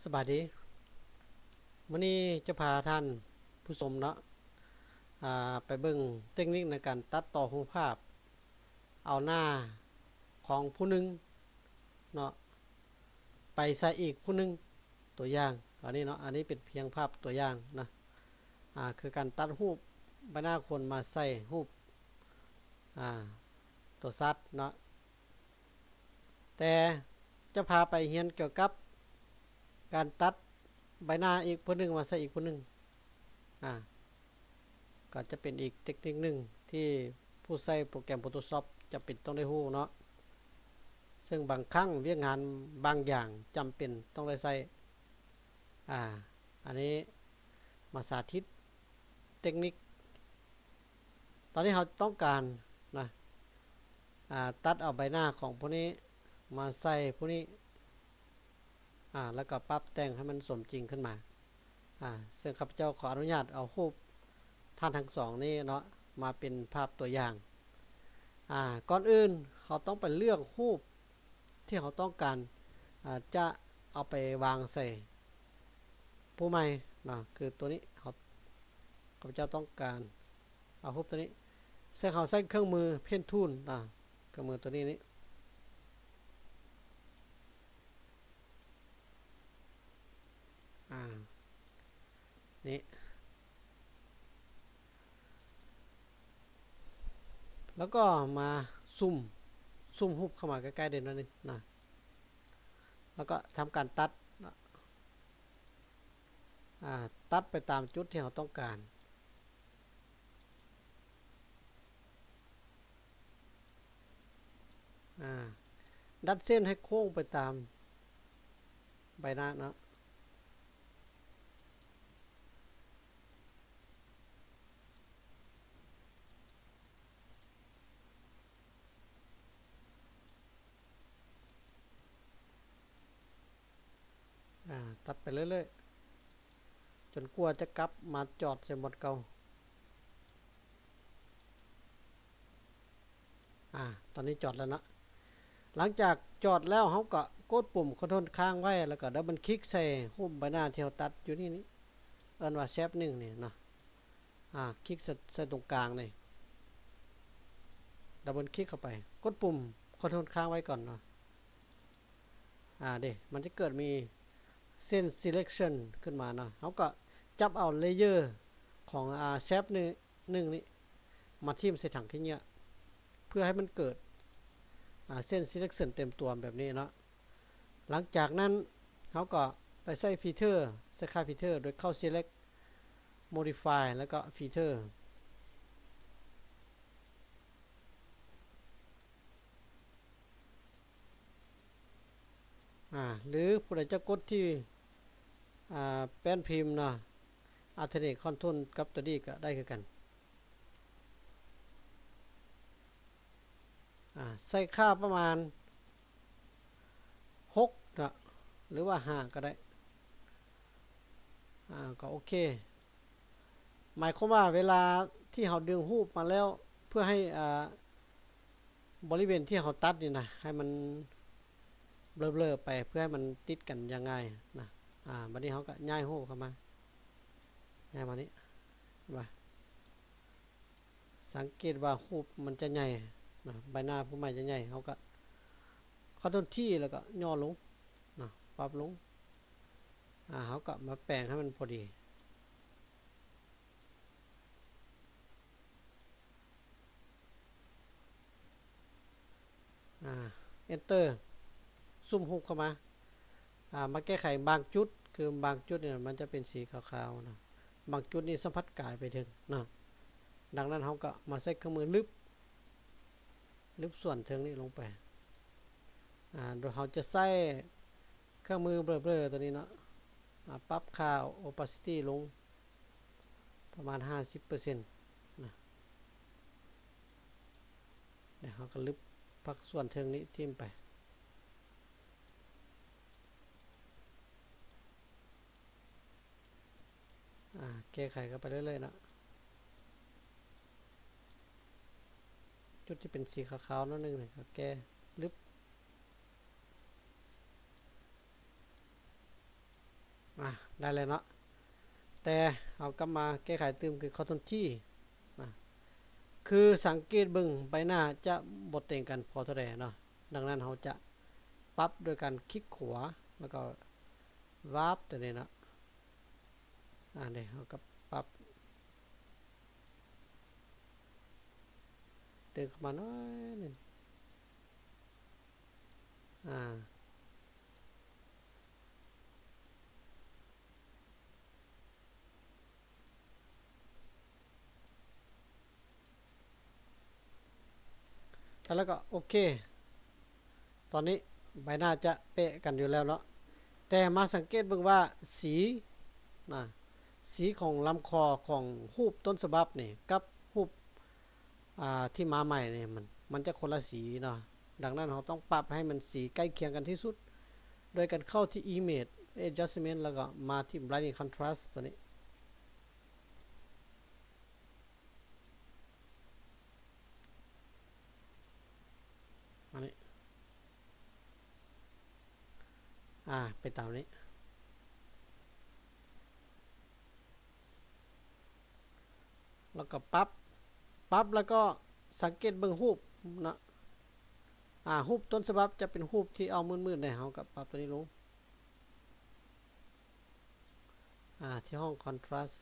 ສະບາຍດີ. ມື້ນີ້ຈະພາທ່ານຜູ້ຊົມເນາະ ອາ ໄປເບິ່ງເຕັກນິກໃນການຕັດຕໍ່ຮູບພາບ ເອົາໜ້າຂອງຜູ້ໜຶ່ງເນາະ ໄປໃສ່ອີກຜູ້ໜຶ່ງ. ຕົວຢ່າງອັນນີ້ເນາະ ອັນນີ້ເປັນພຽງພາບຕົວຢ່າງນະ ອາ ຄືການຕັດຮູບໃບໜ້າຄົນມາໃສ່ຮູບ ອາ ຕົວສັດເນາະ. ແຕ່ຈະພາໄປຮຽນກ່ຽວກັບການຕັດໃບໜ້າອີກຜູ້ໜຶ່ງມາໃສ່ອີກຜູ້ໜຶ່ງ ອາ ກໍຈະເປັນອີກເຕັກນິກໜຶ່ງທີ່ຜູ້ໃຊ້ໂປຣແກຣມ Photoshop ຈຳເປັນຕ້ອງໄດ້ຮູ້ເນາະ ເຊິ່ງບາງຄັ້ງວຽກງານບາງຢ່າງຈຳເປັນຕ້ອງໄດ້ໃຊ້. ອາ ອັນນີ້ມາສາທິດເຕັກນິກ. ຕອນນີ້ເຮົາຕ້ອງການນະ ອາ ຕັດເອົາໃບໜ້າຂອງຜູ້ນີ້ມາໃສ່ຜູ້ນີ້ ອາ ແລ້ວກໍປັບແຕ່ງໃຫ້ມັນສົມຈິງຂຶ້ນມາ. ອາ ເຊິ່ງຂ້າພະເຈົ້າຂໍອະນຸຍາດເອົາຮູບທ່ານທັງສອງນີ້ເນາະ ມາເປັນພາບຕົວຢ່າງ. ອາ ກ່ອນອື່ນເຮົາຕ້ອງໄປເລືອກຮູບທີ່ເຮົາຕ້ອງການ ອາ ຈະເອົາໄປວາງໃສ່ຜູ້ໃໝ່ເນາະ ຄືຕົວນີ້ ເຮົາ ຂ້າພະເຈົ້າຕ້ອງການເອົາຮູບຕົວນີ້ ເຊິ່ງເຮົາໃຊ້ເຄື່ອງມື Pen Tool ອາ ເຄື່ອງມືຕົວນີ້ນີ້ ອາ ນີ້ ແລ້ວກໍມາຊູມ ຊູມຮູບເຂົ້າມາໃກ້ໆ ເດ ໜ້ອຍໜຶ່ງນະ ແລ້ວກໍທຳການຕັດ ອາ ຕັດໄປຕາມຈຸດທີ່ເຮົາຕ້ອງການ. ອາ ດັດເສັ້ນໃຫ້ໂຄ້ງໄປຕາມໃບໜ້າເນາະ. ອາ ຕັດໄປເລື້ອຍໆ ຈົນກວ່າຈະກັບມາຈອດໃສ່ບ່ອນເກົ່າ. ອາ ຕອນນີ້ຈອດແລ້ວເນາະ. ຫຼັງຈາກຈອດແລ້ວ ເຮົາກໍກົດປຸ່ມ Ctrl ຄ້າງໄວ້ ແລ້ວກໍ Double Click ໃສ່ຮູບໃບໜ້າທີ່ເຮົາຕັດຢູ່ນີ້ນີ້ ເອີ້ນວ່າ Shape ໜຶ່ງນີ້ເນາະ. ອາ ຄລິກໃສ່ ໃສ່ຕົງກາງນີ້ Double Click ເຂົ້າໄປ ກົດປຸ່ມ Ctrl ຄ້າງໄວ້ກ່ອນເນາະ. ອາ ເດ ມັນຈະເກີດມີເສັ້ນ Selection ຂຶ້ນມາເນາະ. ເຮົາກໍຈັບເອົາ Layer ຂອງ ອາ Shape ໜຶ່ງນີ້ ມາຖິ້ມໃສ່ຖັງຂີ້ເຫຍື້ອ ເພື່ອໃຫ້ມັນເກີດ ອາ ເສັ້ນ Selection ເຕັມຕົວແບບນີ້ເນາະ. ຫຼັງຈາກນັ້ນ ເຮົາກໍໄປໃຊ້ Filter ໃຊ້ຄ່າ Filter ໂດຍເຂົ້າ Select Modify ແລ້ວກໍ Filter ອາ ຫຼືຜູ້ໃດຈະກົດທີ່ ອາ ແປ້ນພິມເນາະ Alternate Control ກັບຕົວນີ້ກໍໄດ້ຄືກັນ. ອາ ໃສ່ຄ່າປະມານຫົກເນາະ ຫຼືວ່າຫ້າກໍໄດ້. ອາ ກໍໂອເຄ ໝາຍຄວາມວ່າເວລາທີ່ເຮົາດຶງຮູບມາແລ້ວ ເພື່ອໃຫ້ ອາ ບໍລິເວນທີ່ເຮົາຕັດນີ້ນະ ໃຫ້ມັນເບລີໆໄປ ເພື່ອໃຫ້ມັນຕິດກັນຢ່າງງ່າຍນະ. ອາ ບັດນີ້ເຮົາກໍຍ້າຍຮູບເຂົ້າມາ ຍ້າຍມານີ້ ເຫັນບໍ່? ສັງເກດວ່າຮູບມັນຈະໃຫຍ່ນະ ໃບໜ້າຜູ້ໃໝ່ຈະໃຫຍ່ ເຮົາກໍ Ctrl T ແລ້ວກໍຫຍໍ້ລົງນະ ປັບລົງ. ອາ ເຮົາກໍມາແປງໃຫ້ມັນພໍດີ. ອາ Enter ຊູມຮູບເຂົ້າມາ ອາ ມາແກ້ໄຂບາງຈຸດ ຄືບາງຈຸດນີ້ມັນຈະເປັນສີຂາວໆນະ ບາງຈຸດນີ້ສຳຜັດກາຍໄປເຖິງເນາະ. ດັ່ງນັ້ນເຮົາກໍມາໃຊ້ເຄື່ອງມືລຶບ ລຶບສ່ວນເທິງນີ້ລົງໄປ. ອາ ໂດຍເຮົາຈະໃຊ້ເຄື່ອງມືເບລີໆຕົວນີ້ເນາະ ອາ ປັບຄ່າ Opacity ລົງປະມານຫ້າສິບເປີເຊັນນະ. ແລ້ວເຮົາກໍລຶບພາກສ່ວນເທິງນີ້ຖິ້ມໄປ. ອາ ແກ້ໄຂເຂົ້າໄປເລື້ອຍໆເນາະ. ຈຸດທີ່ເປັນສີຂາວໆໜ້ອຍໜຶ່ງນີ້ກໍແກ້ລຶບ. ອາ ໄດ້ແລ້ວເນາະ ແຕ່ເຮົາກັບມາແກ້ໄຂຕື່ມຄື Ctrl T ນະ ຄືສັງເກດເບິ່ງໃບໜ້າຈະບໍ່ເຕັງກັນພໍເທົ່າໃດເນາະ ດັ່ງນັ້ນເຮົາຈະປັບໂດຍການຄລິກຂວາ ແລ້ວກໍວາບຕົວນີ້ເນາະ ອາ ເດ ເຮົາກໍປັບເດີນເຂົ້າມາໜ້ອຍໜຶ່ງ ອາ ແລ້ວກໍໂອເຄ ຕອນນີ້ໃບໜ້າຈະເປະກັນຢູ່ແລ້ວເນາະ ແຕ່ມາສັງເກດເບິ່ງວ່າສີນະ ສີຂອງລຳຄໍຂອງຮູບຕົ້ນສະບັບນີ້ກັບຮູບ ອາ ທີ່ມາໃໝ່ນີ້ ມັນ ມັນຈະຄົນລະສີເນາະ ດັ່ງນັ້ນເຮົາຕ້ອງປັບໃຫ້ມັນສີໃກ້ຄຽງກັນທີ່ສຸດ ໂດຍການເຂົ້າທີ່ Image Adjustment ແລ້ວກໍມາທີ່ Blending Contrast ຕົວນີ້ ອັນນີ້ ອາ ໄປຕາມນີ້ ແລ້ວກໍປັບ ປັບແລ້ວກໍສັງເກດເບິ່ງຮູບເນາະ ອາ ຮູບຕົ້ນສະບັບຈະເປັນຮູບທີ່ເອົາມືດໆ ໃດ ເຮົາກໍປັບຕົວນີ້ລົງ ອາ ທີ່ຫ້ອງ Contrast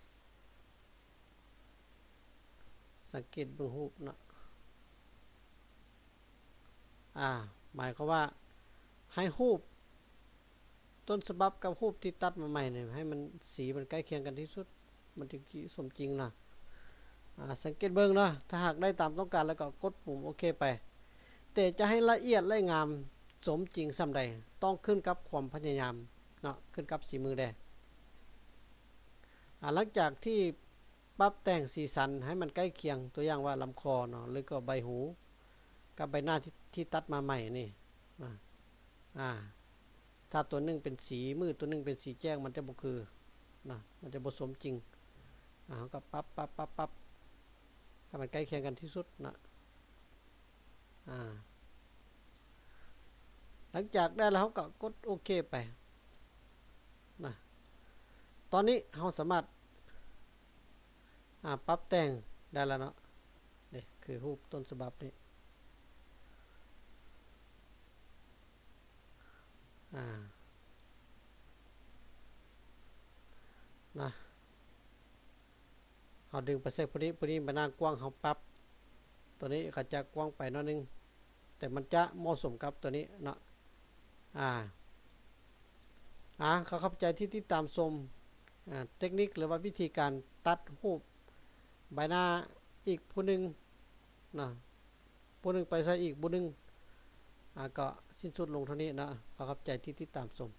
ສັງເກດເບິ່ງຮູບເນາະ ອາ ໝາຍຄວາມວ່າໃຫ້ຮູບຕົ້ນສະບັບກັບຮູບທີ່ຕັດມາໃໝ່ນີ້ ໃຫ້ມັນ ສີມັນໃກ້ຄຽງກັນທີ່ສຸດ ມັນຈຶ່ງຊິສົມຈິງນະ ອາ ສັງເກດເບິ່ງເນາະ ຖ້າຫາກໄດ້ຕາມຕ້ອງການແລ້ວກໍກົດປຸ່ມໂອເຄໄປ ແຕ່ຈະໃຫ້ລະອຽດ ແລະ ງາມສົມຈິງສ່ຳໃດ ຕ້ອງຂຶ້ນກັບຄວາມພະຍາຍາມເນາະ ຂຶ້ນກັບສີມືແດ່ ອາ ຫຼັງຈາກທີ່ປັບແຕ່ງສີສັນໃຫ້ມັນໃກ້ຄຽງ ຕົວຢ່າງວ່າລຳຄໍເນາະ ຫຼືກໍໃບຫູ ກັບໃບໜ້າທີ່ ທີ່ຕັດມາໃໝ່ນີ້ນະ ອາ ຖ້າຕົວໜຶ່ງເປັນສີມືດ ຕົວໜຶ່ງເປັນສີແຈ້ງ ມັນຈະບໍ່ຄືນະ ມັນຈະບໍ່ສົມຈິງ ອາ ເຮົາກໍປັບ ປັບ ປັບ ປັບ ໃຫ້ມັນໃກ້ຄຽງກັນທີ່ສຸດນະ ອາ ຫຼັງຈາກໄດ້ແລ້ວ ເຮົາກໍກົດໂອເຄໄປນະ ຕອນນີ້ເຮົາສາມາດ ອາ ປັບແຕ່ງໄດ້ແລ້ວເນາະ ເດ ຄືຮູບຕົ້ນສະບັບນີ້ ອາ ນະ ເຮົາດຶງໄປໃສ່ຜູ້ນີ້ ຜູ້ນີ້ມັນໜ້າກວ້າງ ເຮົາປັບຕົວນີ້ກໍຈະກວ້າງໄປໜ້ອຍໜຶ່ງ ແຕ່ມັນຈະເໝາະສົມກັບຕົວນີ້ເນາະ ອາ ອາ ຂໍຂອບໃຈທີ່ຕິດຕາມຊົມ ອາ ເຕັກນິກ ຫຼືວ່າວິທີການຕັດຮູບໃບໜ້າອີກຜູ້ໜຶ່ງນະ ຜູ້ໜຶ່ງໄປໃສ່ອີກຜູ້ໜຶ່ງ ອາ ກໍສິ້ນສຸດລົງເທົ່ານີ້ນະ ຂໍຂອບໃຈທີ່ຕິດຕາມຊົມ.